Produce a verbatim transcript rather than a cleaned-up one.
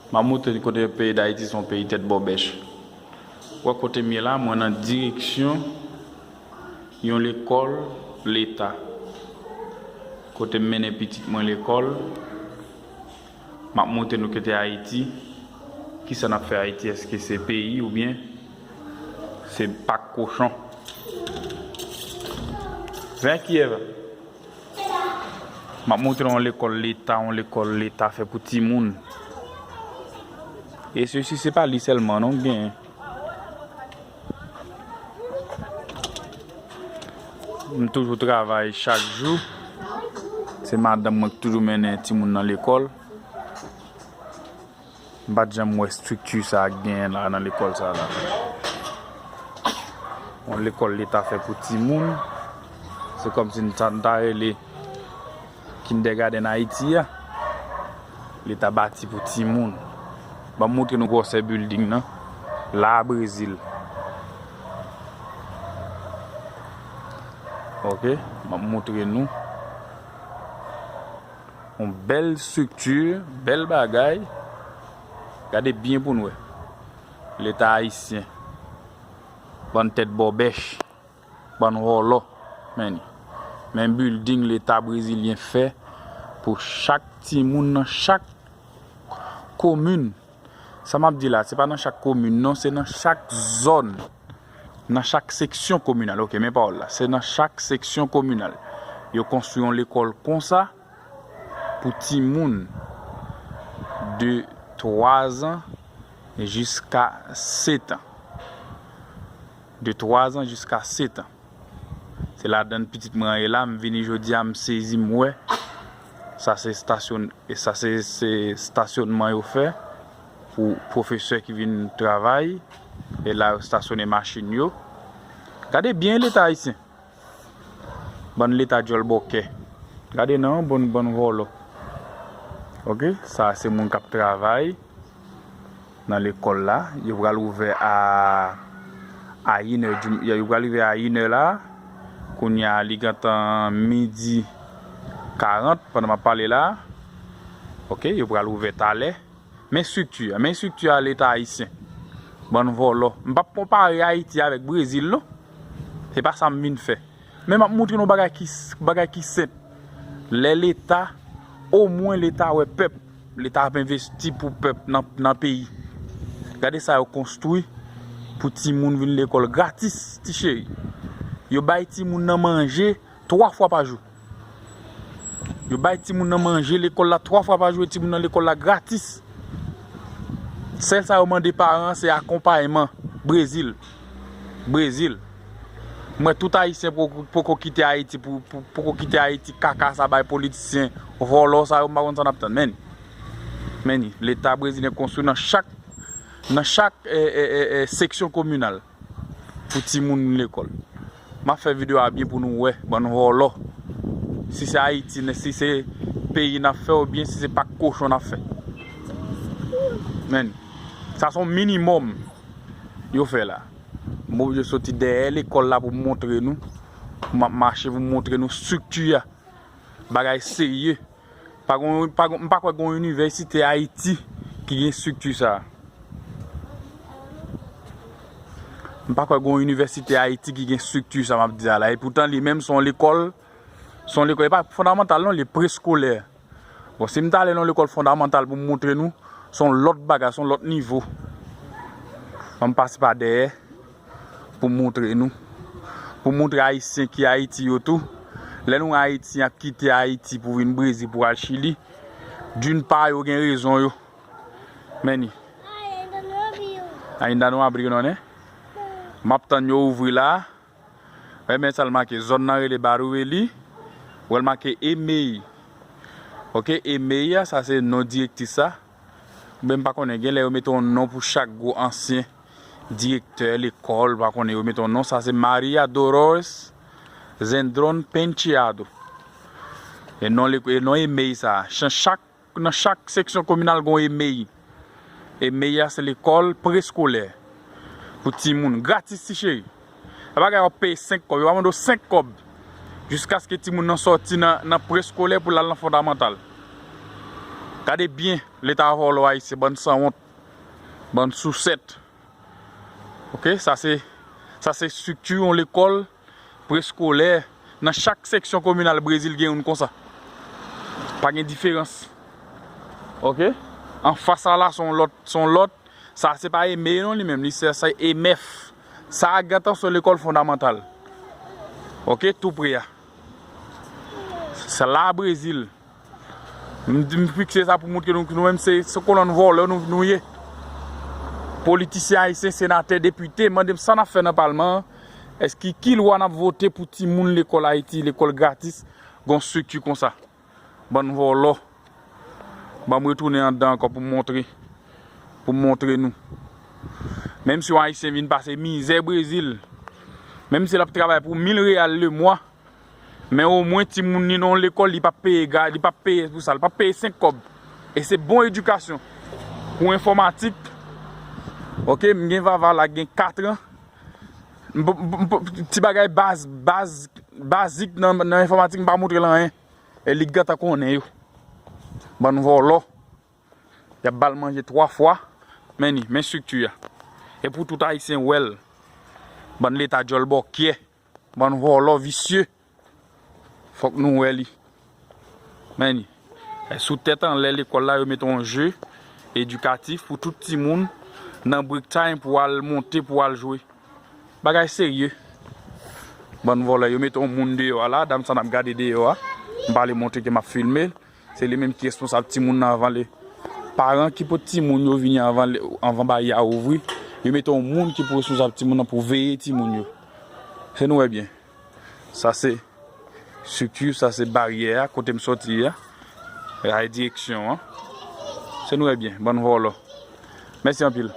M ap montre n kote peyi Dayiti se yon peyi tèt bòbèch. Wè kote m ye la, mwen nan direksyon yon lekòl leta. Kote m mennen pitit mwen lekòl, m ap montre nou kote Ayiti, kisa n ap fè Ayiti, èske se peyi oubyen se pak kochon? Vin aqui, Eva. M ap montre w yon lekòl leta, yon lekòl leta fè pou timoun. E sesi, se pa li sèlman non k genyen. M toujou travay chak jou. Se madanm mwen k toujou mennen timoun nan lekòl. M pa t janm wè estrikti sa a k genyen la nan lekòl sa a la. Yon lekòl leta fè pou timoun. Se kòmsi n ta, n ta rele Kindergarten Ayiti a. Leta bati pou timoun. Ban m montre nou gwosè building nan. La Brezil. Ok, m ap montre nou. Yon bèl estrikti, bèl bagay. Gade byen pou n wè. Leta ayisyen. Bann tèt bòbèch. Bann vòlò. Men, men building leta brezilyen fè pou chak timoun nan chak komin. Sa m ap di la, se pa nan chak komin non, se nan chak zòn. Nan chak seksyon kominal. Ok, men pawòl la. Se nan chak seksyon kominal. Yo konstwi yon lekòl konsa pou timoun de twa zan jiska sèt an. De twa zan jiska sèt an. Se ladan pitit mwen an ye la, m vini jodi a, m sezi, m wè. Sa se estasyon, e sa se, se estasyonman yo fè pou pwofesè ki vin travay. E la yo estasyone machin yo. Gade byen leta ayisyen. Bann leta djòl bòkè. Gade non, bann, bann vòlò. Ok, sa se moun k ap travay nan lekòl la. Yo pral ouvè a, a inè di, yo pral ouvè a inè la. Kounye a, li gentan midi karant pandan m ap pale la. Ok, yo pral ouvè talè. Men estrikti a, men estrikti a leta ayisyen. Bann vòlò. M p ap konpare Ayiti avèk Brezil, non. Se pa sa m vin fè. Men m ap montre nou bagay ki, bagay ki senp. Lè leta, omwen leta wè pèp. Leta ap envesti pou pèp nan, nan peyi. Gade sa yo konstwi pou timoun vin lekòl gratis, ti cheri. Yo bay timoun nan manje twa fwa pa jou. Yo bay timoun nan manje lekòl la twa fwa pa jou e timoun nan lekòl la gratis. Sèl sa yo mande paran an se akonpayman. Brezil. Brezil. M wè tout ayisyen poko, poko kite Ayiti pou, pou, poko kite Ayiti kaka sa bay politisyen, vòlò sa yo, m pa konn sa n ap tann. Men, men, leta brezilyen konstwi nan chak, nan chak, eh, eh, eh, eh, seksyon kominal. Pou timoun lekòl. M ap fè videyo a byen pou nou wè, bann vòlò. Si se Ayiti, si se peyi n ap fè oubyen si se pak kochon n ap fè. Men, sa se yon minimòm yo fè la. M oblije soti dèyè lekòl la pou m montre nou. M ap mache pou m montre nou estrikti a. Bagay serye. Pa gon, pa gon, m pa kwè gon inivèsite Ayiti ki gen estrikti sa a. M pa kwè gon inivèsite Ayiti ki gen estrikti sa m ap di a la. E poutan li menm se yon lekòl, se yon lekòl, e pa fondamantal non, li preskolè. Bon, si m ta ale nan lekòl fondamantal pou m montre nou, se yon lòt bagay, se yon lòt nivo. Ban m pase pa dèyè. Pou montre nou, pou montre Ayisyen ki Ayiti yo tou. Lè nou Ayisyen ap kite Ayiti pou vin Brezil pou al Chili, d'une part yo gen rezon yo. Men ni. Ainda não abriu não, né? M ap tann yo ouvri la. Wè men sa l make, zòn nan rele Barueri. Wè l make EMEI. Ok, EMEI a, sa se non direktris sa. Oubyen m pa konnen, genlè yo mete yon non pou chak gwo ansyen direktè lekòl, pa konnen yo mete yon non. Sa se Maria Dolores Zendron Penteado. E non, e non EMEI sa. Chan-, chak, nan chak seksyon kominal gon EMEI. EMEI a se lekòl preskolè pou timoun, gratis ti cheri. Pa bagay w ap peye senk kòb, yo pa mande w senk kòb. Jiskaske timoun nan sòti nan, nan preskolè pou l al nan fondamantal. Gade byen, Leta vòlò ayisyen, bann sanwont, bann sousèt. Oke, sa se, sa se estrikti yon lekòl preskolè. Nan chak seksyon kominal Brezil gen youn konsa. Pa gen diferans. Oke? Anfas la la, se yon lòt, se yon lòt. Sa se pa Eme non li menm, li se, se E M F. Sa a gen atansyon lekòl fondamantal. Oke, tou pre a. Se la Brezil. M, m fikse sa pou montre nou, nou menm se, se kolòn vòlò nou, nou ye. Politisyen ayisyen, senatè, depite, mande m sa n ap fè nan palman an. Èske ki lwa n ap vote pou timoun lekòl Ayiti, lekòl gratis, gon estrikti konsa? Bann vòlò. Ban m retounen anndan ankò pou m montre, pou m montre nou. Menm si yon ayisyen vin pase mizè Brezil, menm si l ap travay pou mil reyal le mwa, men omwen timoun li nan yon lekòl, li p ap peye ga, li p ap peye pou sa, li p ap peye senk kòb. E se bon edikasyon. Pou enfòmatik, oke, m gen Vava la gen kat an. M p-, m p-, m p-, ti bagay baz, baz, bazik nan, nan enfòmatik, m pa montre l anyen. E li gentan konnen yo. Bann vòlò. Y ap ba l manje twa fwa. Men ni, men estrikti a. E pou tout ayisyen wè l. Bann leta djòl bòkyè. Bann vòlò visye. Fòk nou wè li. Men ni. E sou tèt anlè lekòl la, yo mete yon je edikatif pou tout timoun nan break time pou al monte, pou al jwe. Bagay serye. Bann vòlò, yo mete yon moun deyò a la, dam sa n ap gade deyò a. M pa vle montre ke m ap filme l. Se li menm ki responsab timoun nan anvan le. Paran ki pote timoun yo vini anvan le, anvan baryè a ouvri. Yo mete yon moun ki pou responsab timoun nan pou veye timoun yo. Se nou wè byen. Sa se estrikti, sa se baryè a, kote m soti a. Sa e direksyon an. Se nou wè byen, bann vòlò. Mèsi anpil.